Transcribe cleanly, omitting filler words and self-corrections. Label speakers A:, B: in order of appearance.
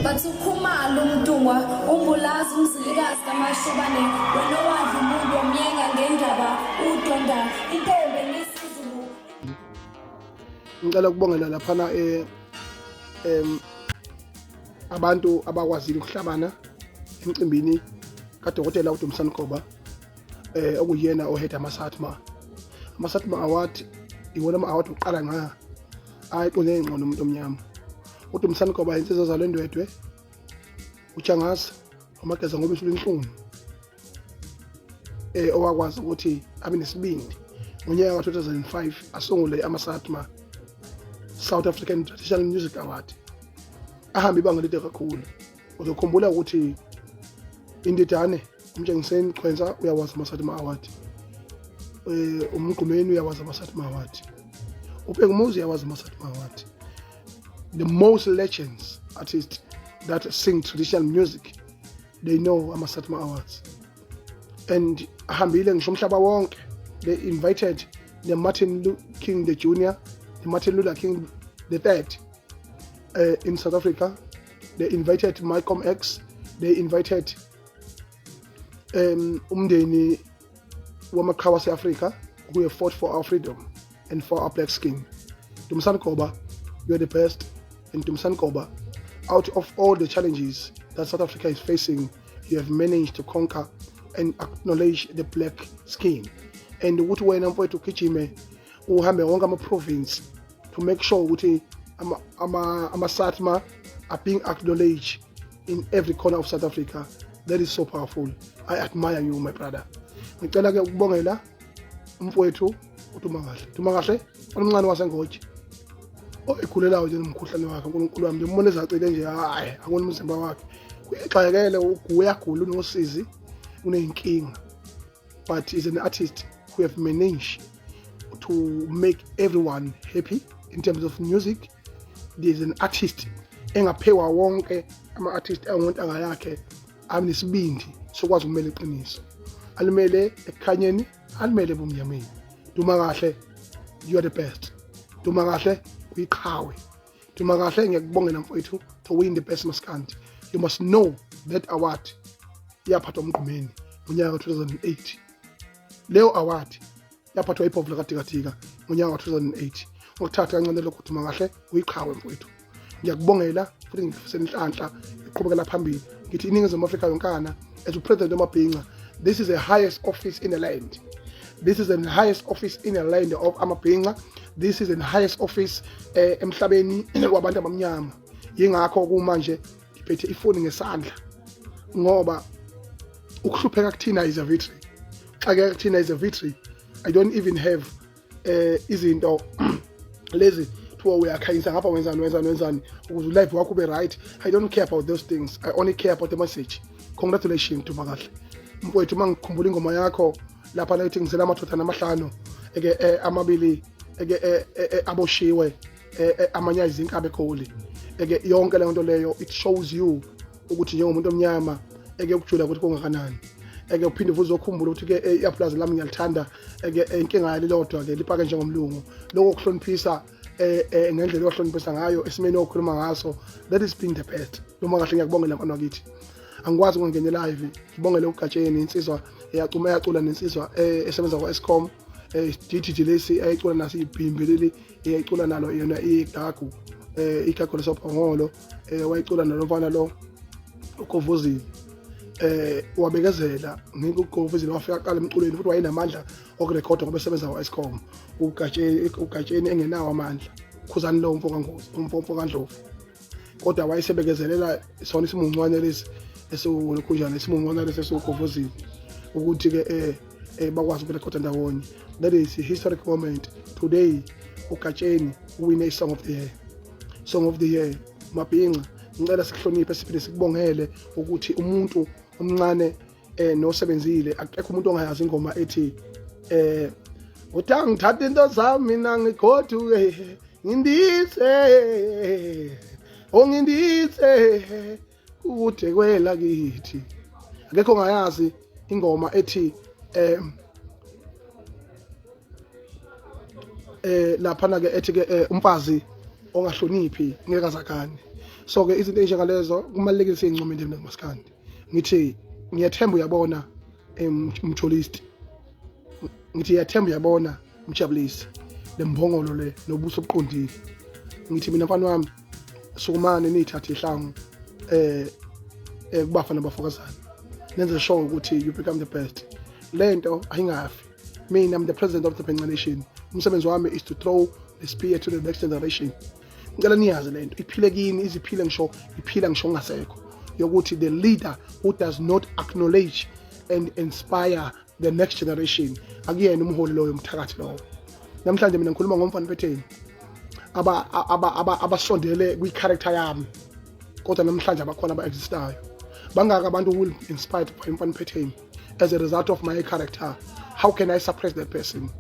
A: Bathi uKhumalo uMntungwa uMbulazi uMzilikazi kaMashobane wena owadla umuntu wamyenga ngendaba udonda intombi emisizulu.
B: Ngicela ukubongela laphana abantu abakwazile ukuhlabana emcimbini kaDokotela uDumisani Goba, okuyena ohead amaSatma. AmaSatma Award iwona ama-award okuqala nqa ayiqonde ngqo nomuntu omnyama. UDumisani Goba insizwa zalendwedwe, uJangazi wamageza ngoba isule inhlungu, owakwazi ukuthi abe nesibindi ngonyaka ka-2005 asungule amaSatma South African Traditional Music Award, ahambe ibanga elide kakhulu. Uzokhumbula ukuthi indidane uMtshengiseni Chwensa uyawazi amaSatma Award, uMgqumeni uyawazi amaSatma Award, uBhekumuzi uyawazi amaSatma Award. The most legends artists that sing traditional music, they know amaSatma Awards, and ahambile ngisho umhlaba wonke. They invited the Martin Luther King the Junior, the Martin Luther King the Third in South Africa. They invited Malcolm X. They invited umndeni wamaqhawe ase-Africa who have fought for our freedom and for our black skin. Dumisani Goba, you're the best. And Dumisani Goba, out of all the challenges that South Africa is facing, you have managed to conquer and acknowledge the black skin. And ukuthi wena mfowethu ugijime uhambe wonke ama-province to make sure ukuthi ama-SATMA are being acknowledged in every corner of South Africa. That is so powerful. I admire you, my brother. Ngicela ke ukubongela umfowethu uDumakahle. Dumakahle omncane waseNgoje oyikhulelayo nje nomkhuhlane wakhe. uNkulunkulu wami, ngimbona ezacile nje, hayi, akona umzimba wakhe uyixakekele, uyagula, unosizi, uneyinkinga, but is an artist who have managed to make everyone happy in terms of music. There's an artist engaphewa wonke ama-artist angontanga yakhe anesibindi sokwazi ukumela iqiniso, alimele ekukhanyeni, alimele ebumnyameni. Dumakahle, you are the best. Dumakahle, uyiqhawe. Dumakahle, ngiyakubongela mfowethu to win the best maskandi. You must know that award yaphathwa uMgqumeni ngonyaka ka-2008. Leyo award yaphathwa ibhovu likaDikadika ngonyaka ka-2008. Ngokuthatha kancane lokho, Dumakahle, uyiqhawe mfowethu, ngiyakubongela futhi ngifisela inhlanhla iqhubekela phambili. Ngithi iNingizimu Afrika yonkana, as upresident wamabhinca, this is the highest office in the land. This is the highest office in the land of amabhinca. This is the highest office emhlabeni wabantu abamnyama. Yingakho kumanje ngiphethe ifoni ngesandla, ngoba ukuhlupheka kuthina is a victory, xakeka kuthina is a victory. I don't even have izinto lezi kuthiwa uyakhanyisa ngapha, wenzani, wenzani, wenzani ukuze ulife wakho ube right. I don't care about those things. I only care about the message. Congratulations, Dumakahle mfowethu. Uma ngikhumbula ingoma yakho lapha la ithi ngizela amadoda namahlanu eke amabili eke aboshiwe, amanye ayizinkabi eGoli, eke yonke leyo nto leyo, it shows you ukuthi njengomuntu omnyama eke ukujula ukuthi kungakanani. Eke uphinde futhi uzokhumbula ukuthi ke iapulazi lami ngiyalithanda, eke inkinga yalilodwa ke lipake njengomlungu. Lokho kuhloniphisa ngendlela ohloniphisa ngayo esimeni okhuluma ngaso, that is being the best. Dumakahle, ngiyakubongela mfana wakithi. Angikwazi ukungena live ngibongele uGatsheni, insizwa eyacuma eyacula nensizwa esebenza kwa-Eskom, DTG lesi eyayicula naso ibhimbi leli eyayicula nalo yona igagu, igagu lesophongolo, wayicula nalo mfana lo uGovuzile. Wabekezela ngike uGovuzile, wafika aqala emculweni futhi wayenamandla okurekhoda ngoba esebenza kwa-Eskom. UGatsheni engenawo amandla, khuzani lo mfo kaNgozi, umfo kaNdlovu, kodwa wayesebekezelela sona isimuncwane lesi esiwukhunjana, isimuncwane lesi esiwuGovuzile, ukuthi-ke bakwazi ukurekhoda ndawonye. That is a historic moment. Today uGatsheni uwine i-song of the year, song of the year. Mabhinca, ngicela sikuhloniphe, siphinde sikubongele ukuthi umuntu omncane nosebenzile. Akekho umuntu ongayazi ingoma ethi uthi angithatha into zami mina ngigoduke, ngindise ongindise kude kwela kithi. Akekho ongayazi ingoma ethi laphana ke ethi ke umfazi ongahloniphi ngeke azakane. So ke izinto ezinjengalezo kubalulekile siyincome nje mina maskandi. Ngithi ngiyathemba uyabona, mjolisti, ngithi iyathemba uyabona, mjabulisi, le mbongolo le nobuso obuqondile. Ngithi mina, mfana wami, sukumane niyithathe ihlangu kubafana nabafokazana, nenze sure ukuthi you become the best. Lento ayingafi. Mina, I'm the president of the Benca Nation. Umsebenzi wami is to throw the spear to the next generation. Ngicela niyazi lento iphile kini, iziphile ngisho iphila ngisho ngasekho, yokuthi the leader who does not acknowledge and inspire the next generation akuyena umholi loyo, umthakathi lowo. Namhlanje mina ngikhuluma ngomfana Phetheni, aba aba aba abasondele kwi-character yami, kodwa namhlanje abakhona aba-existayo. Bangaka abantu who will be inspired by Mfana Phetheni as a result of my character? How can I suppress that person?